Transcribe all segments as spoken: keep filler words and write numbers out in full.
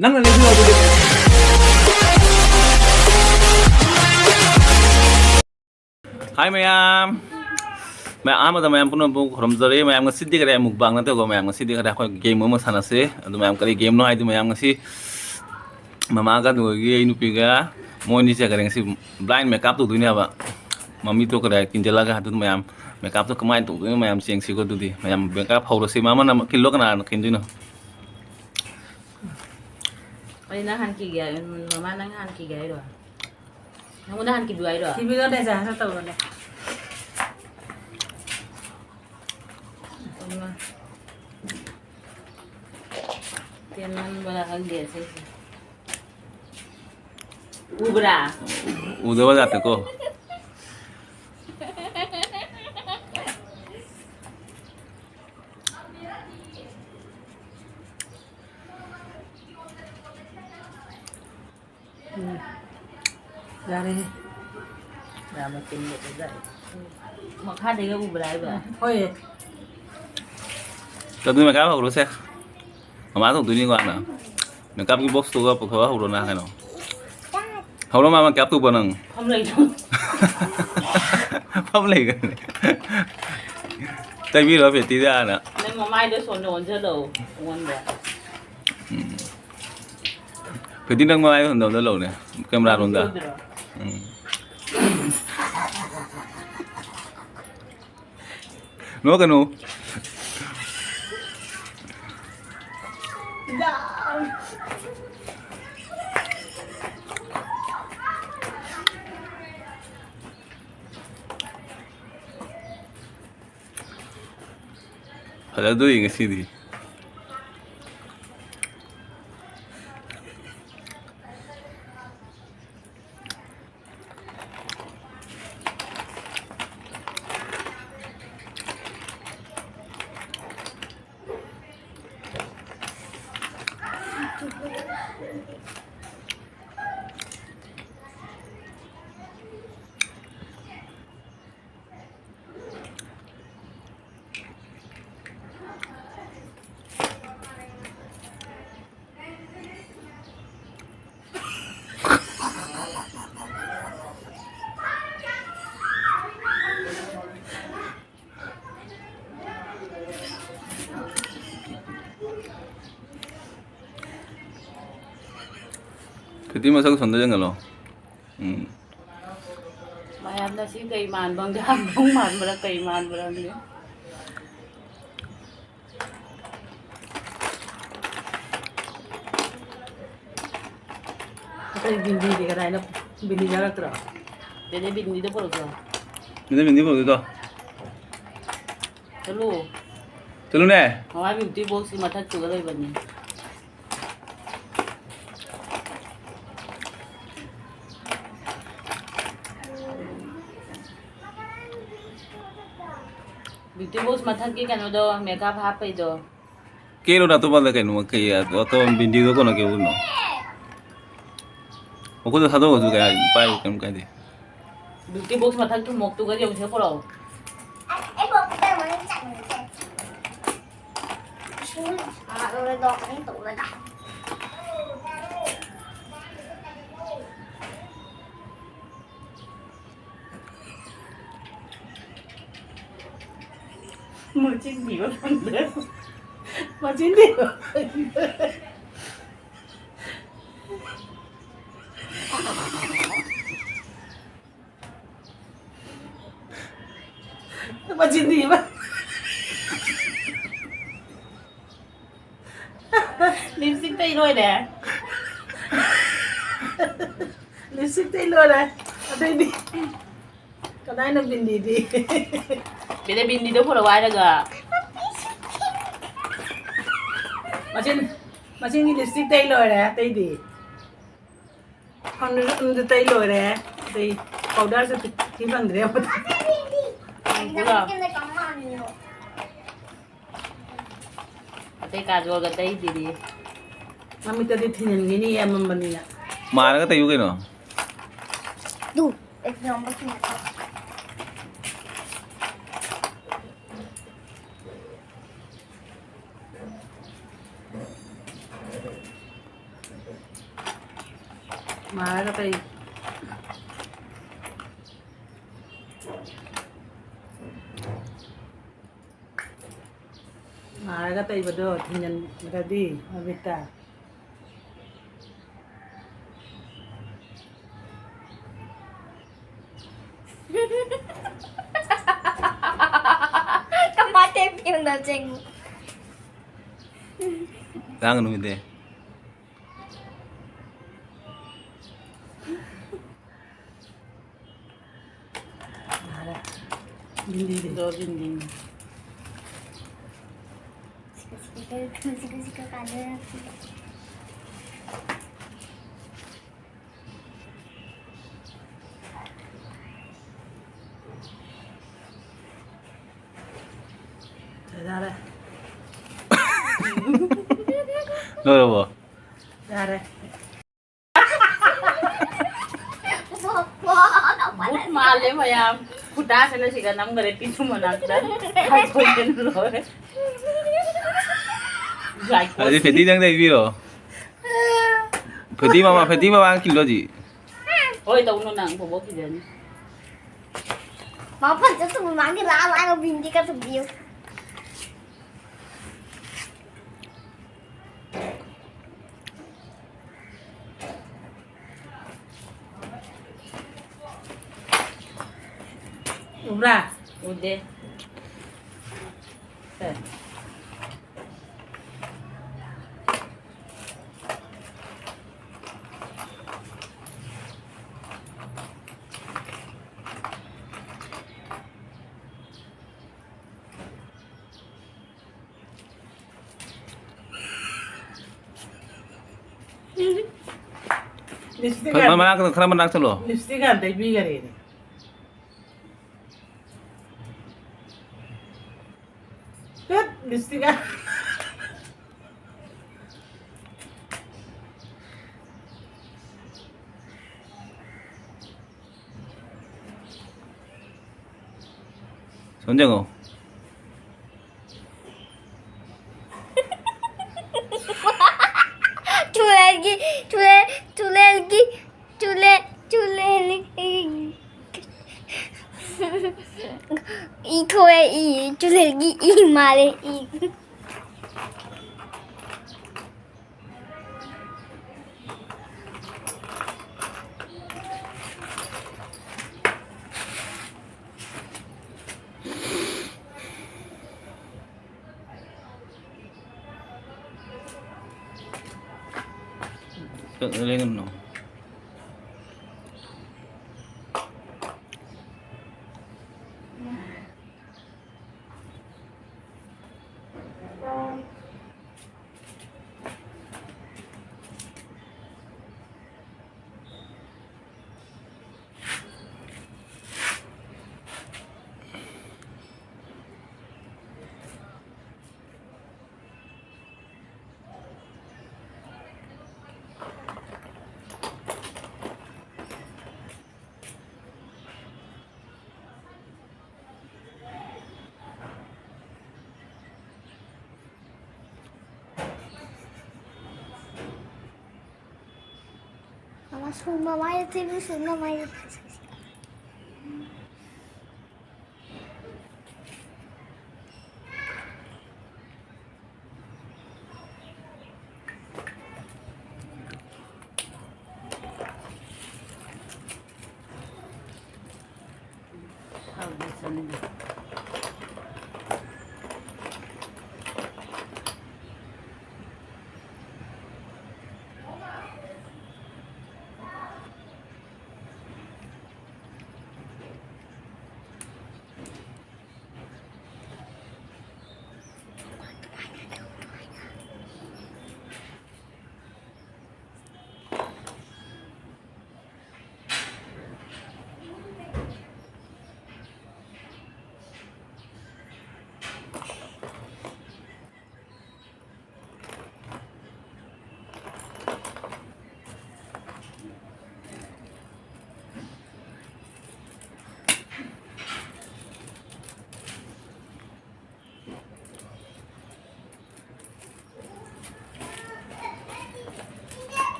ꯅꯪꯅ ꯂꯩꯕꯤꯌꯣ ꯑꯗꯨꯗꯤ꯫ ꯍꯥꯏ ꯃꯌꯥꯝ꯫ ꯃꯌꯥꯝ, ꯑꯍꯥꯟꯕꯗ ꯃꯌꯥꯝ ꯄꯨꯝꯅꯃꯛꯄꯨ ꯈꯨꯔꯨꯝꯖꯔꯤ꯫ ꯃꯌꯥꯝ ꯉꯁꯤꯗꯤ ꯀꯔꯤ mukbang ꯅꯠꯇꯦꯀꯣ, ꯃꯌꯥꯝ ꯉꯁꯤꯗꯤ ꯀꯔꯤ ꯑꯩꯈꯣꯏ game ꯑꯃ ꯁꯥꯟꯅꯁꯤ꯫ ꯑꯗꯨ ꯃꯌꯥꯝ ꯀꯔꯤ game ꯅꯣ ꯍꯥꯏꯗꯤ ꯃꯌꯥꯝ ꯉꯁꯤ ꯃꯃꯥꯒ ꯑꯗꯨꯒꯤ ꯑꯩ ꯅꯨꯄꯤꯒ ꯃꯣꯏ ꯑꯅꯤꯁꯦ ꯀꯔꯤ ꯉꯁꯤ blind makeup ꯇꯧꯗꯣꯏꯅꯦꯕ꯫ ꯃꯃꯤꯠꯇꯣ ꯀꯔꯤ ꯈꯤꯟꯖꯤꯜꯂꯒ ꯑꯗꯨ ꯃꯌꯥꯝ makeup ꯇꯣ ꯀꯃꯥꯏꯅ ꯇꯧꯗꯣꯏꯅꯣ ꯃꯌꯥꯝ ꯌꯦꯡꯁꯤꯀꯣ꯫ ꯑꯗꯨꯗꯤ ꯃꯌꯥꯝ makeup ꯍꯧꯔꯁꯤ꯫ ꯃꯃꯥꯅ ꯈꯤꯜꯂꯣ, ꯀꯅꯥꯅ ꯈꯤꯟꯗꯣꯏꯅꯣ? ꯑꯩ ꯅꯪ ꯍꯥꯟ ꯀꯤꯒꯦ ꯍꯥꯏ, ꯃꯃꯥ ꯅꯪ ꯍꯥꯟ ꯀꯤꯒꯦ ꯍꯥꯏꯔꯣ? ꯅꯪꯉꯣꯟꯗ ꯍꯥꯟ ꯀꯤꯕꯤꯌꯨ ꯍꯥꯏꯔꯣ? ꯀꯤꯕꯤꯔꯣꯅꯦ, ꯖꯥ, ꯈꯔ ꯇꯧꯔꯣꯅꯦ꯫ ꯏꯃꯥ꯫ ꯇꯦꯟꯃꯟꯕ꯭ꯔꯥ ꯈꯪꯗꯦ ꯁꯤꯁꯦ꯫ ꯎꯕ꯭ꯔꯥ? ꯎꯗꯕ ꯖꯥꯠꯇꯀꯣ꯫ ꯎꯝ꯫ ꯌꯥꯔꯦꯍꯦ꯫ ꯌꯥꯝꯅ ꯆꯤꯟꯕꯗꯨꯗ꯫ ꯃꯈꯥꯗꯩꯒ ꯎꯕ꯭ꯔꯥ ꯍꯥꯏꯕ? ꯍꯣꯏ꯫ ꯑꯗꯨ makeup ꯍꯧꯔꯣꯁꯦ꯫ ꯃꯃꯥ ꯇꯧꯗꯣꯏꯅꯤꯀꯣ ꯍꯥꯟꯅ꯫ Makeup ꯀꯤ box ꯇꯨꯒ ꯄꯨꯊꯣꯛꯑ ꯍꯧꯔꯣ ꯅꯪ ꯀꯩꯅꯣ꯫ ꯍꯧꯔꯣ ꯃꯥ makeup ꯇꯧꯕ ꯅꯪ꯫ ꯐꯝ ꯂꯩꯇ꯭ꯔꯣ? ꯐꯝ ꯂꯩꯒꯅꯤ꯫ ꯇꯩꯕꯤꯔꯣ ꯄꯦꯇꯤꯗ ꯍꯥꯟꯅ꯫ ꯅꯪ ꯃꯃꯥꯏꯗꯣ ꯁꯣꯝꯗ ꯑꯣꯟꯁꯤꯜꯂꯣ꯫ ꯑꯣꯟꯕ꯫ ꯎꯝ꯫ ꯐꯦꯇꯤ ꯅꯪ ꯃꯃꯥꯏ ꯍꯟꯗꯕꯗ ꯂꯧꯅꯦ꯫ Camera ꯔꯣꯝꯗ꯫ ꯎꯝ꯫ ꯅꯣꯛꯀꯅꯨ꯫ ꯐꯖꯗꯣꯔꯤ ꯉꯁꯤꯗꯤ꯫ ꯁꯤꯗꯤ ꯃꯁꯛ ꯁꯣꯝꯗ ꯌꯦꯡꯍꯜꯂꯣ꯫ ꯎꯝ꯫ ꯃꯌꯥꯝꯅ ꯁꯤ ꯀꯩ ꯃꯥꯟꯕ ꯈꯪꯗꯦ, ꯍꯥꯡꯗꯣꯡ ꯃꯥꯟꯕ꯭ꯔꯥ ꯀꯩ ꯃꯥꯟꯕ꯭ꯔꯥ ꯈꯪꯗꯦ꯫ ꯑꯇꯩ ꯕꯤꯟꯗꯤꯗꯤ ꯀꯗꯥꯏꯅ? ꯕꯤꯟꯗꯤ ꯌꯥꯎꯔꯛꯇ꯭ꯔꯣ? ꯕꯦꯅꯦ ꯕꯤꯟꯗꯤꯗꯣ ꯄꯨꯔꯛꯄ꯭ꯔꯣ? ꯕꯤꯟꯗꯤ, ꯕꯤꯟꯗꯤ ꯄꯨꯔꯛꯇꯣꯏꯗꯣ꯫ ꯆꯠꯂꯨ꯫ ꯆꯠꯂꯨꯅꯦ꯫ ꯃꯃꯥ ꯕ꯭ꯌꯨꯇꯤ ꯕꯣꯛꯁꯀꯤ ꯃꯊꯛꯇꯨꯗ ꯂꯩꯕꯅꯤ꯫ ꯕ꯭ꯌꯨꯇꯤ ꯕꯣꯛꯁ ꯃꯊꯛꯀꯤ ꯀꯩꯅꯣꯗꯣ, ꯃꯦꯀꯞ ꯍꯥꯞꯄꯩꯗꯣ꯫ ꯀꯦꯔꯣ ꯅꯇꯣꯝꯕꯗ ꯀꯩꯅꯣ, ꯀꯩ, ꯑꯇꯣꯞꯄ ꯕꯤꯟꯗꯤꯗꯣ ꯀꯣꯟꯅ ꯀꯦꯔꯨꯅꯣ꯫ ꯃꯈꯨꯠꯇ ꯊꯥꯗꯣꯛꯑꯁꯨ ꯀꯩ ꯍꯥꯏ-, ꯄꯥꯏꯕ ꯀꯩꯝ ꯀꯥꯏꯗꯦ꯫ ꯕ꯭ꯌꯨꯇꯤ ꯕꯣꯛꯁ ꯃꯊꯛ ꯊꯨꯝꯃꯣꯛꯇꯨꯒ ꯌꯦꯡꯉꯨꯁꯦ ꯄꯨꯔꯛꯑꯣ꯫ ꯑꯩ ꯄꯣꯛꯄꯗ ꯃꯅꯨꯡ ꯆꯪꯉꯨꯁꯦ꯫ ꯁꯨꯝ ꯁꯥꯔꯒ ꯂꯣꯛꯀꯅꯤ ꯇꯧꯔꯒ꯫ ꯃꯆꯤꯟ ꯊꯤꯕ ꯐꯪꯗ꯭ꯔꯦ꯫ ꯃꯆꯤꯟ ꯊꯤꯕ ꯐꯪꯗ꯭ꯔꯦ꯫ ꯃꯆꯤꯟ ꯊꯤꯕ꯫ ꯂꯤꯞꯁꯇꯤꯛ ꯇꯩ ꯂꯣꯏꯔꯦ꯫ ꯂꯤꯞꯁꯇꯤꯛ ꯇꯩ ꯂꯣꯏꯔꯦ꯫ ꯑꯇꯩꯗꯤ ꯀꯗꯥꯏꯅꯣ ꯕꯤꯟꯗꯤꯗꯤ? ꯕꯦꯅꯦ ꯕꯤꯟꯗꯤꯗꯣ ꯄꯨꯔꯛꯑꯣ ꯍꯥꯏꯔꯒ꯫ ꯃꯆꯤꯟ, ꯃꯆꯤꯟꯒꯤ ꯂꯤꯞꯁꯇꯤꯛ ꯇꯩ ꯂꯣꯏꯔꯦ꯫ ꯑꯇꯩꯗꯤ ꯐꯥꯎꯟꯗꯦꯁꯟꯗꯨ ꯇꯩ ꯂꯣꯏꯔꯦ꯫ ꯑꯇꯩ ꯄꯥꯎꯗꯔꯁꯨ ꯊꯤ ꯐꯪꯗ꯭ꯔꯦ꯫ ꯄꯨꯔꯛꯑꯣ꯫ ꯑꯇꯩ ꯀꯥꯖꯣꯜꯒ ꯇꯩꯗꯦꯗꯤ꯫ ꯃꯃꯤꯠꯇꯗꯤ ꯊꯤꯟꯖꯤꯟꯈꯤꯅꯤ ꯑꯃꯝꯕꯅꯤꯅ꯫ ꯃꯥꯔꯒ ꯇꯩꯌꯨ ꯀꯩꯅꯣ꯫ ꯇꯨ꯫ ꯑꯦꯛꯖꯥꯝ ꯃꯁꯤꯡ꯫ ꯃꯥꯔꯒ ꯇꯩ꯫ ꯃꯥꯔꯒ ꯇꯩꯕꯗꯣ ꯊꯤꯡꯖꯤꯟꯗ꯭ꯔꯗꯤ ꯃꯃꯤꯠꯇ꯫ ꯅꯪꯅ ꯆꯦꯡ꯫ ꯂꯥꯡꯒꯅꯨ ꯏꯗꯦ꯫ ꯌꯥꯔꯦ꯫ ꯕꯤꯟꯗꯤꯗꯤ꯫ ꯑꯗꯣ ꯕꯤꯟꯗꯤꯅꯤ꯫ ꯁꯤꯀ ꯁꯤꯀ ꯀꯥꯟꯅꯔꯛꯈꯤꯒꯦ꯫ ꯌꯥꯔꯦ꯫ ꯂꯣꯏꯔꯕꯣ? ꯌꯥꯔꯦ꯫ ꯕꯨꯠ ꯃꯥꯜꯂꯦ ꯃꯌꯥꯝ꯫ ꯈꯨꯇꯥꯁꯤꯅ ꯁꯤꯒ ꯅꯝꯈꯔꯦ ꯄꯤꯁꯨꯝ ꯃꯅꯥꯛꯇ꯫ ꯂꯣꯏꯔꯦ꯫ ꯂꯥꯏꯀꯣ꯫ ꯑꯗꯨꯗꯤ ꯐꯦꯇꯤ ꯅꯪ ꯂꯩꯕꯤꯔꯣ꯫ ꯐꯦꯇꯤ ꯃꯃꯥ, ꯐꯦꯇꯤ ꯃꯃꯥ ꯀꯤꯜꯂꯣ ꯍꯧꯖꯤꯛ꯫ ꯍꯣꯏ, ꯇꯧꯅꯨ ꯅꯪ, ꯕꯣꯕꯣꯛ ꯀꯤꯖꯅꯤ꯫ ꯃꯥ ꯐꯖ ꯊꯨꯝ ꯃꯥꯒꯤ ꯂꯥꯛ ꯂꯥꯛ ꯕꯤꯟꯗꯤ ꯀ ꯊꯨꯝꯕꯤꯌꯨ꯫ ꯎꯕ꯭ꯔꯥ? ꯎꯗꯦ꯫ ꯁꯦ꯫ ꯂꯤꯞꯁꯇꯤꯛ ꯃ-, ꯃꯅꯥꯛꯇ ꯈꯔ ꯃꯅꯥꯛ ꯆꯠꯂꯣ꯫ ꯂꯤꯞꯁꯇꯤꯛ ꯍꯥꯟꯅ ꯇꯩꯕꯤꯈꯔꯦꯅꯦ꯫ ꯇꯨꯠ, ꯂꯤꯞꯁꯇꯤꯛ꯫ ꯁꯣꯝꯗ ꯌꯦꯡꯉꯣ꯫ ꯆꯨꯔꯦꯜꯒꯤ, ꯆꯨꯔꯦꯜ, ꯆꯨꯔꯦꯜꯒꯤ, ꯆꯨꯔꯦꯜ, ꯆꯨꯔꯦꯜ, ꯏ ꯊꯣꯛꯑꯦ, ꯏ, ꯆꯨꯔꯦꯜꯒꯤ ꯏ ꯃꯥꯜꯂꯦ, ꯏ꯫ ꯀꯛꯅ ꯂꯩꯒꯅꯨ꯫ ꯃꯃꯥ, ꯁꯨꯝ ꯃꯃꯥꯏꯗ ꯇꯩꯕ, ꯁꯨꯝ ꯃꯃꯥꯏꯗ꯫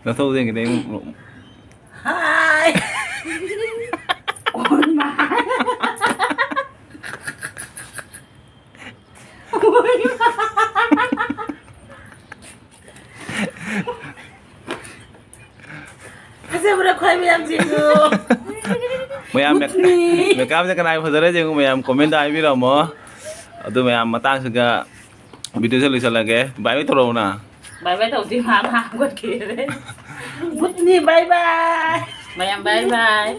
ꯅꯊꯧ ꯌꯦꯡꯒꯦ ꯅꯪ꯫ ꯍꯥꯏ꯫ ꯑꯁꯦꯡꯕꯔ ꯈ꯭ꯋꯥꯏ ꯃꯌꯥꯝꯁꯤꯡꯗꯨ? ꯃꯌꯥꯝ ꯃꯦꯛ-, ꯃꯦꯀꯞꯁꯦ ꯀꯅꯥꯒꯤ ꯐꯖꯔꯦ ꯌꯦꯡꯉꯨ, ꯃꯌꯥꯝ comment ꯍꯥꯏꯕꯤꯔꯝꯃꯣ꯫ ꯑꯗꯨ ꯃꯌꯥꯝ ꯃꯇꯥꯡꯁꯤꯒ video ꯁꯦ ꯂꯣꯏꯁꯤꯜꯂꯒꯦ꯫ Bye bye ꯇꯧꯔꯛꯎꯅ꯫ Bye bye ꯇꯧꯗꯦ, ꯃꯥ ꯃꯥ ꯍꯧꯒꯠꯈꯤꯔꯦ꯫ ꯕꯨꯠꯅꯤ, bye bye꯫ ꯃꯌꯥꯝ bye bye꯫